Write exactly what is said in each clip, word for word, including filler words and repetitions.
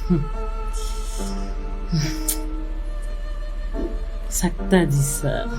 Sa k ta di sa?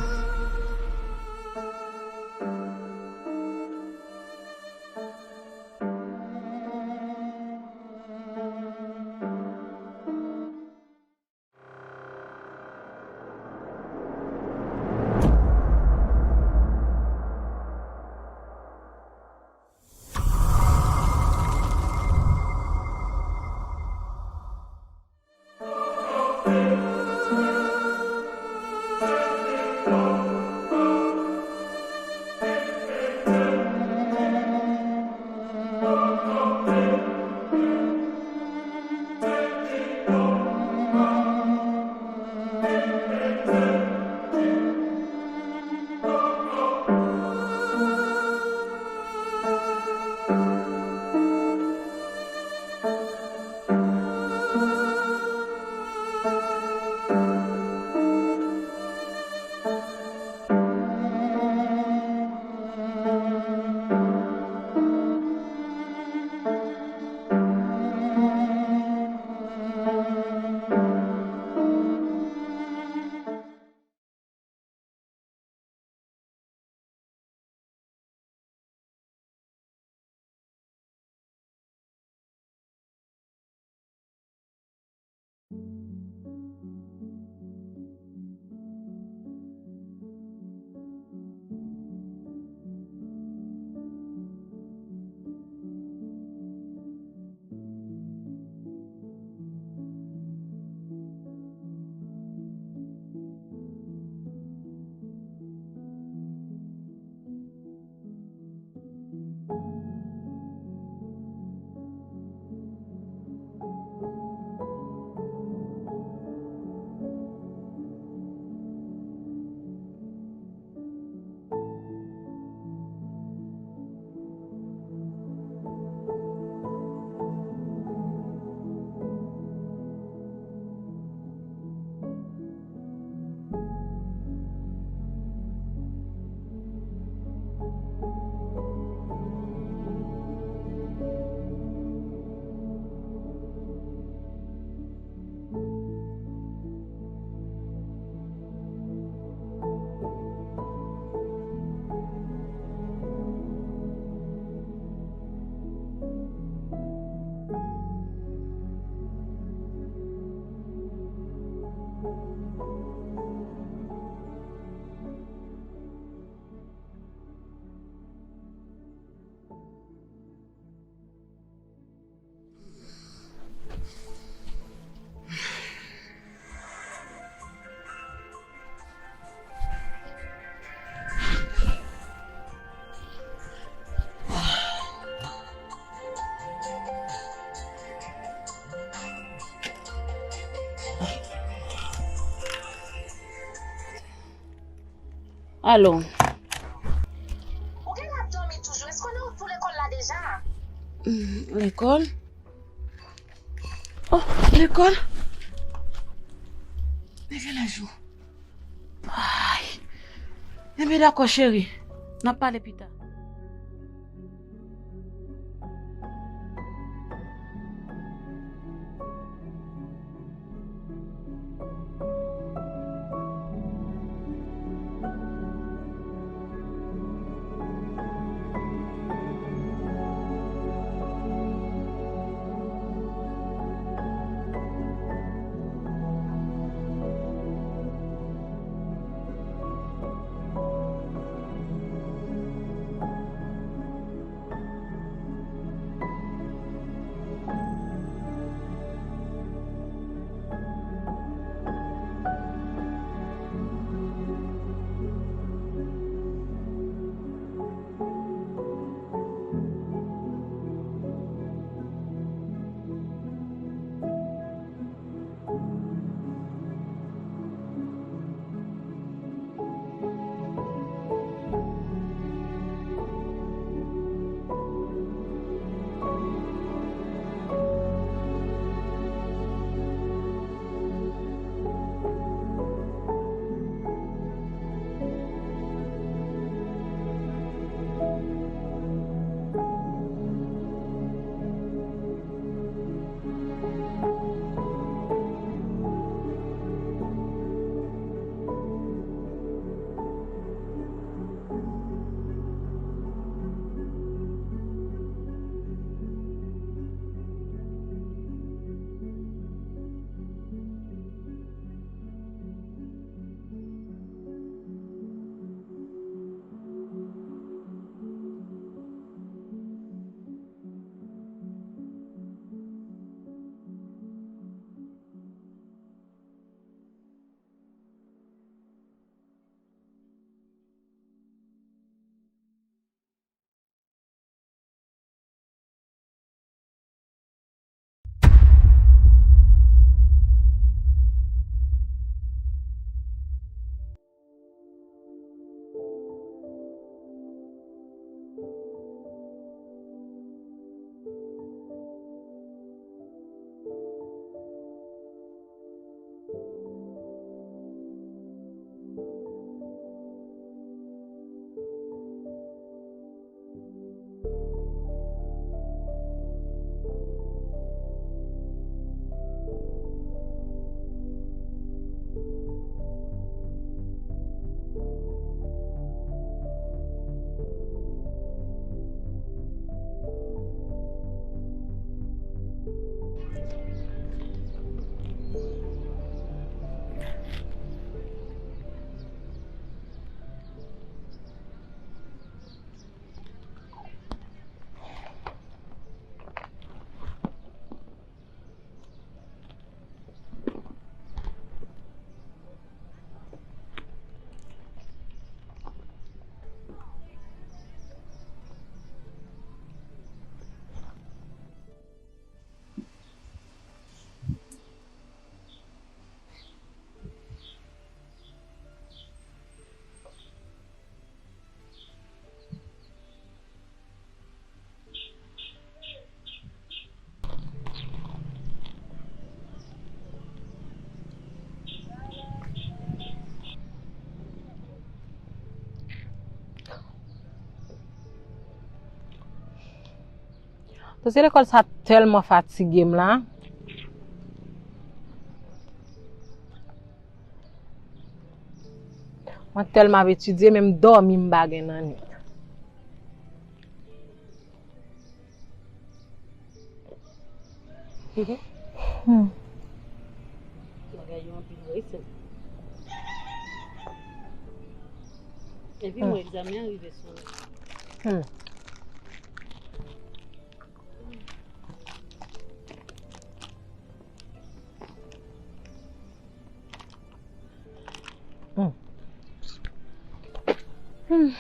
Alo. Ou genlè ap dòmi toujou? Èske w sou lekòl la deja? Hmm, lekòl? Oh, lekòl? Men genlè jou. Ay. Enben, dakò, cheri. N ap pale pita. Paske lekòl sa tèlman fatige m la. Mwen tèlman ap etidye, menm dòmi m pa gen nan nwit. Hmm. Bagay yo anpil vre isit. Epi mwen egzamen an rive sou mwen. Hmm. Hmm. Hmm.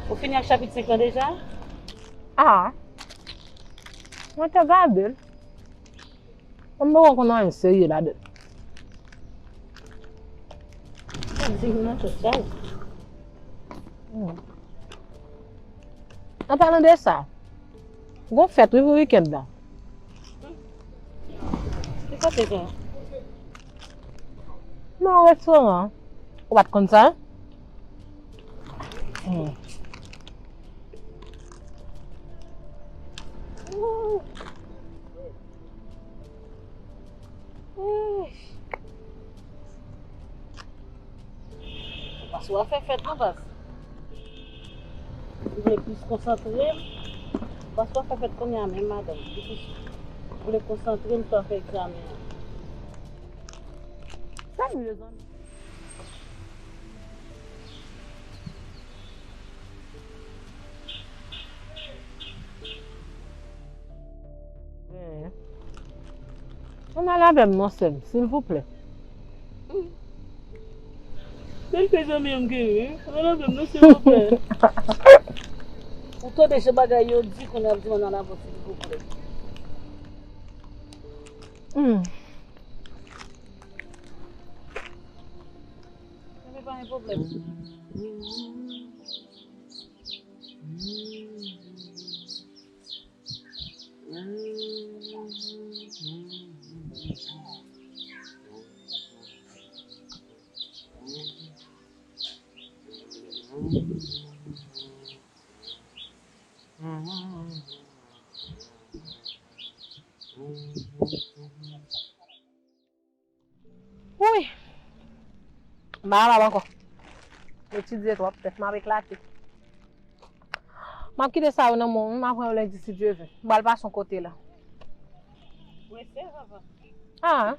Ou fini ak chapit senk lan deja? Ah. Mwen te gade l. Mwen poko konn anyen serye ladan l. Sa di m nan tout chay. Hmm. An palan de sa, gon fèt wi pou wikèn nan. Ki kote sa? Nan restoran. Ou pa t konn sa? Hmm. Ou pa sou afè fèt non baz. M vle plis konsantre m. M pa sou afè fèt kounye a menm madanm. M vle konsantre m sou afè egzamen an. Sa m ye zanmi? Ann al avè m non sè m, silvouplè. Bèl fè zanmi an m genyen, ann al avè m non silvouplè. Ou tande jan bagay yo di kounye a ap di m ann al avè w silvouplè. Hmm. Sa pa gen pwoblèm. Wouy! M pa kapab ankò. M etidye twòp, tèt mwen ap eklate. M ap kite sa yo nan men w, m ap pran yo lendi si Dye vle. M pral pase yon kote la. Prese, papa. Ah.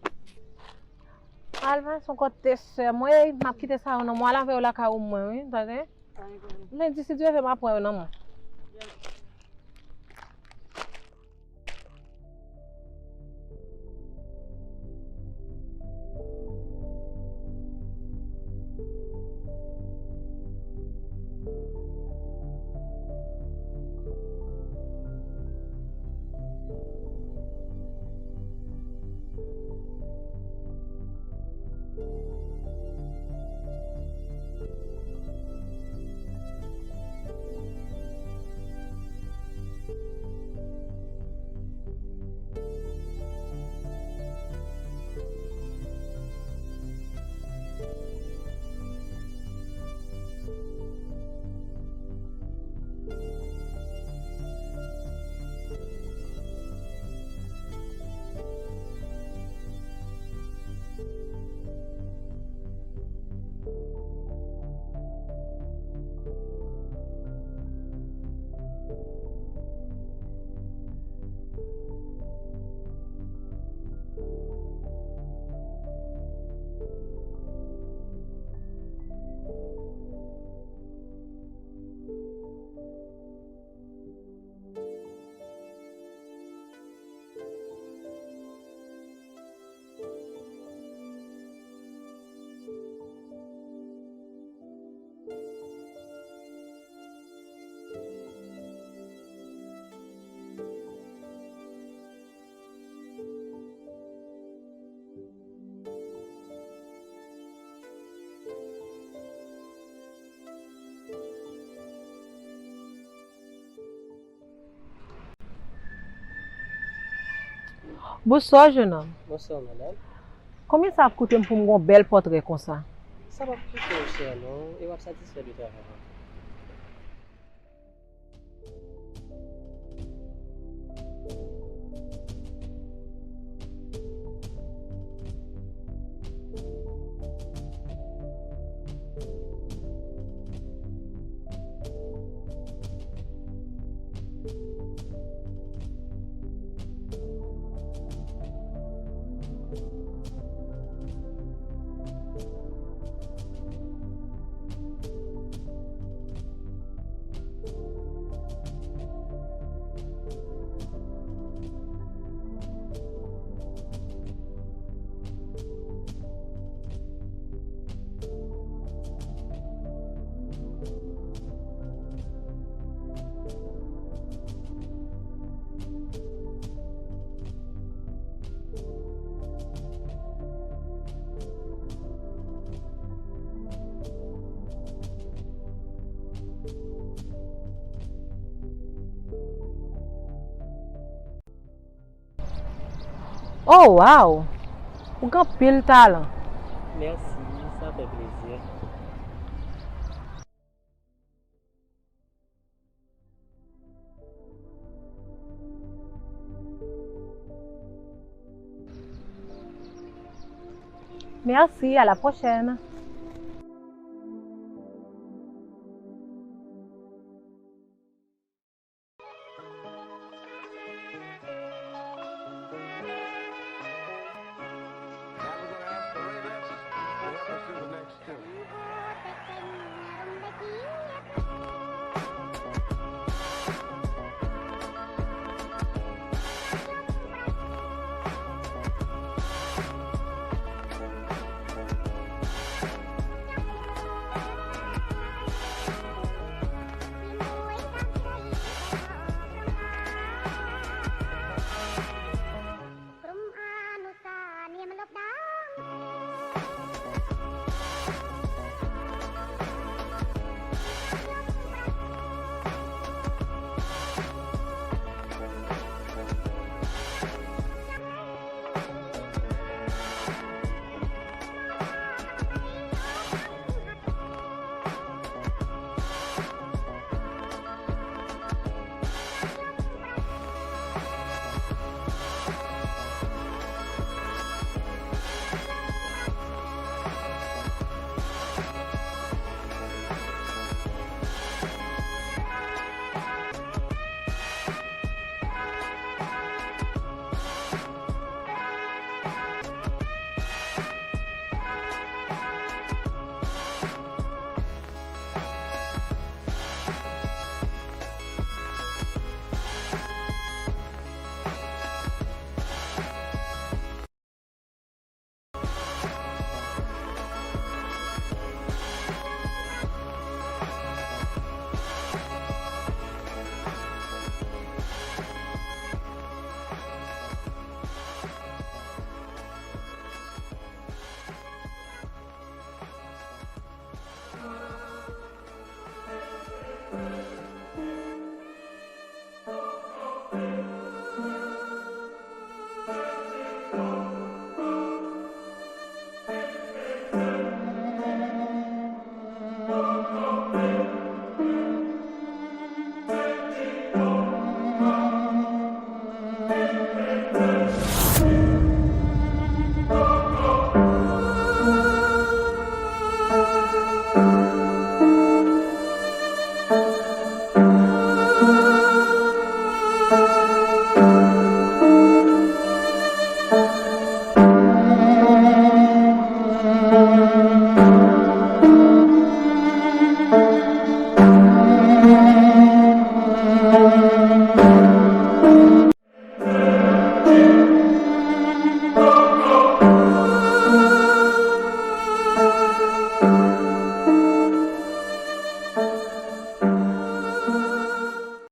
M pral pase yon kote sè mwen, m ap kite sa yo nan men w, al avè yo lakay ou mwen, wi, tande? Lendi si Dye vle, m ap pran yo nan men w. Bonswa, jennonm. Bonswa, madanm. Konbyen sa ap koute m pou m gen yon bèl pòtrè konsa? Sa p ap koute w chè non, e w ap satisfè de travay la. Oh, wow! Ou gen anpil talan. Mèsi, sa fè plezi. Merci, à la prochaine.